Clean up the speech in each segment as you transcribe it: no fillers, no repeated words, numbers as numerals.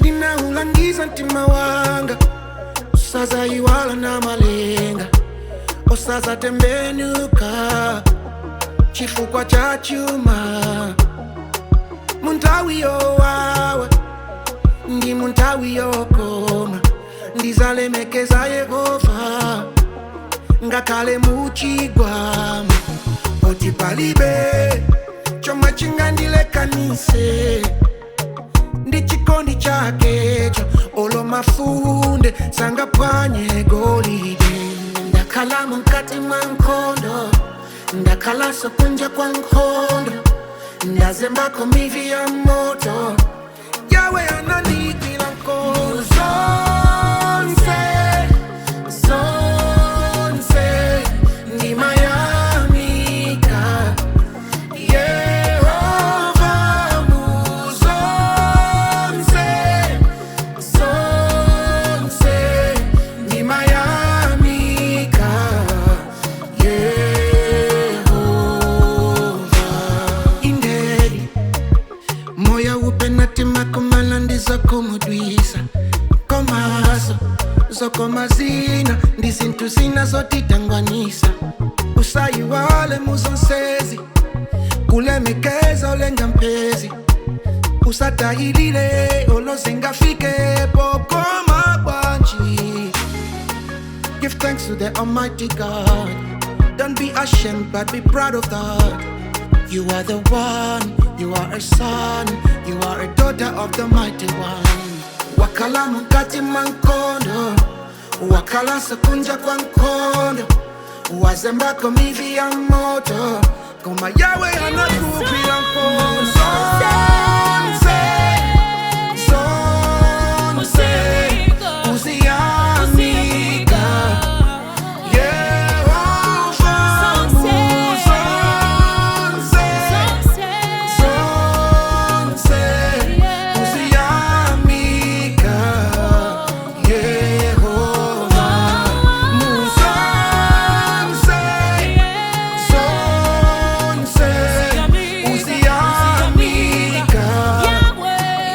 Ninaulangiza mtima wanga, usazayiwala na malenga, osazatembenuka chifukwa cha chuma. Muntawi yowawa ndi muntawi yokoma, ndizalemekeza Yehova ngakhale muchigwamo. Oti palibe chomwe chingandilekanise ndi chikondi chakecho, olo mafunde sangapwanye golide. Ndakhala mukati mwa nkhondo, ndakhalanso kunja kwa nkhondo, ndazembako mivi ya moto, Yawe anandigwira mkono. Zonse, zonse ndimayamika Yehova muzonse, zonse ndimayamika Yehova. Indeli moya upenati makomala ndizokumudwisa komaso zokoma zina ndi zinthu zina zotitangwanisa. Usayiwale muzonsezi kulemekeza olenga mpezi, usatayilile olozengafike pokoma bwanji. Give thanks to the Almighty God. Don't be ashamed, but be proud of that. You are the one, you are a son, you are a daughter of the Mighty One. Wakala mukati mwa nkhondo, wakala sekunja kwa nkhondo, wazembako mivi ya moto, koma Yawe anakupira mkono. Zonse, zonse, uziyamika Yehova muzonse, zonse, uziyamika Yehova muzonse, zonse, uziyamika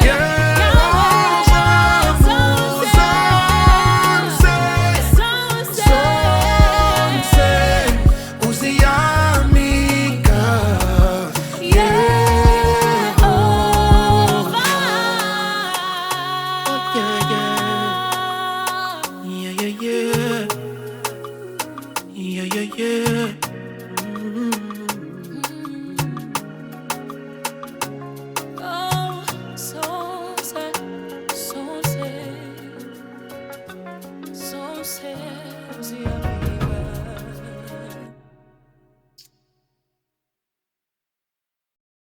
Yehova muzonse, zonse, uziyamika Yehova. Oh, yeah, yeah. Yeah, yeah, yeah. Yeah, yeah, yeah.